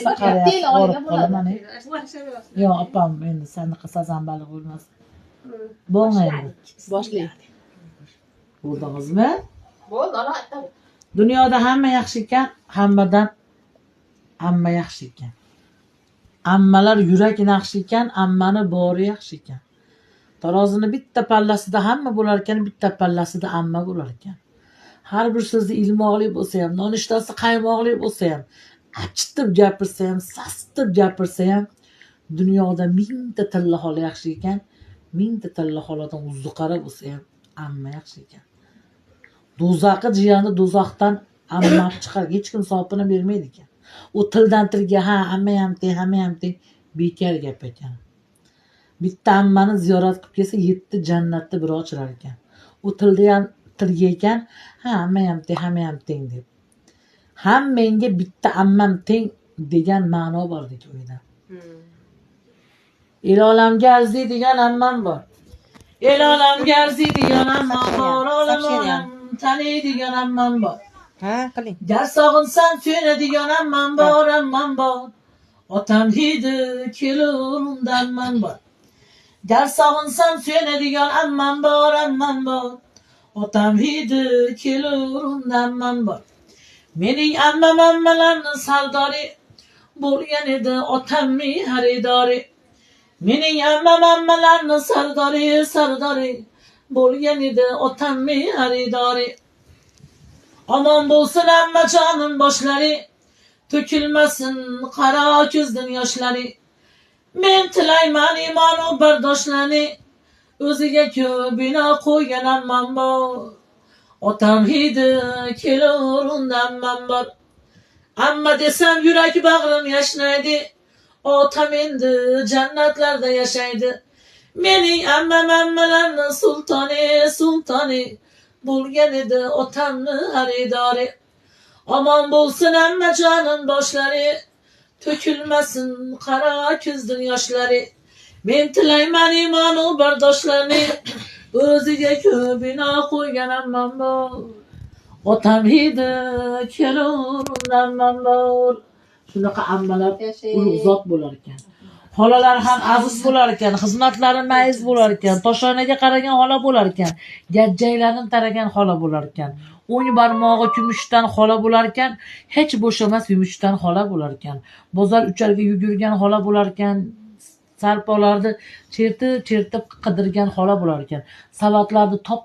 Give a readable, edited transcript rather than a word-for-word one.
Rosa qarayapti, og'rib qolaman. Yo'q, opam, endi sanaqa sazan baliq bo'lmas. Bo'lma endi. Boshlaylik. Bo'ldingizmi? Bo'ldi, ona aytadi. Dunyoda hamma yaxshi ekan, hammadan hamma yaxshi ekan. Ammalar yurak naqshi ekan, ammani bori yaxshi ekan. Tarozini bitta pallasida hamma bo'lar ekan, bitta pallasida amma bo'lar ekan. Har bir so'zi ilmoqli bo'lsa ham, nonushtasi qaymoqli bo'lsa ham, achitib gapirsa ham, sasitib gapirsa ham, dunyoda mingta tilla xola yaxshi ekan, mingta tilla xoladan uzuqara bo'lsa ham, amma yaxshi ekan. Do'zaxi jiyani do'zaxdan amma olib chiqar, hech kim hisobini bermaydi ekan. U tildan tilga ha, amma ham teng, hamma ham teng, bekor gap ekan. Bitta ammani ziyorat qilib kelsa, yetti jannatni biri ochilar ekan. U tilda ham tilga ekan, ha, hamma ham teng, hamma ham teng deb. Hammangga bitta ammam teng degan ma'no bor deydi uyda. El olamga arziydigan ammam bor. El olamga arziydigan ammam bor, olam olam taniydigan ammam bor. Ha, qiling. Gar sog'insam suyunadigan ammam bor, ammam bor. Otam hidi kelur undan ammam bor. Gar sog'insam suyunadigan ammam bor, ammam bor. Otam hidi kelur undan ammam bor. Mening ammam ammalarni sardori bo'lgan edi otamning xaridori. Mening ammam ammalarni sardori, sardori bo'lgan edi otamning xaridori. Omon bo'lsin ammajonim boshlari, to'kilmasin qora ko'zdan yoshlari. Men tilayman iymonu bardoshlarni, o'ziga ko'p bino qo'ygan ammam bor. Otam hidi kelur unda ammam bor. Amma desam yurak bag'rim yashnaydi, otam endi jannatlarda yashaydi. Mening ammam ammalarni sultoni, sultoni bo'lgan edi otamni xaridori. Omon bo'lsin ammajonim boshlari, to'kilmasin qora ko'zdan yoshlari. Men tilayman iymonu bardoshlarni, o'ziga ko'p bino qo'ygan ammam bor. Otam hidi kelur ammam bor. Shunaqa ammalar ulug' zot bo'lar ekan. Xolalar ham aziz bo'lar ekan, xizmatlari mayiz bo'lar ekan, toshoynaga qaragan xola bo'lar ekan, gajjaylarni taragan xola bo'lar ekan. O'ng barmog'i kumushdan xola bo'lar ekan, hech bo'shamas yumushdan xola bo'lar ekan. Bozor ucharga yugurgan xola bo'lar ekan, sarpolarni chertib chertib qidirgan xola bo'lar ekan. Savatlarni top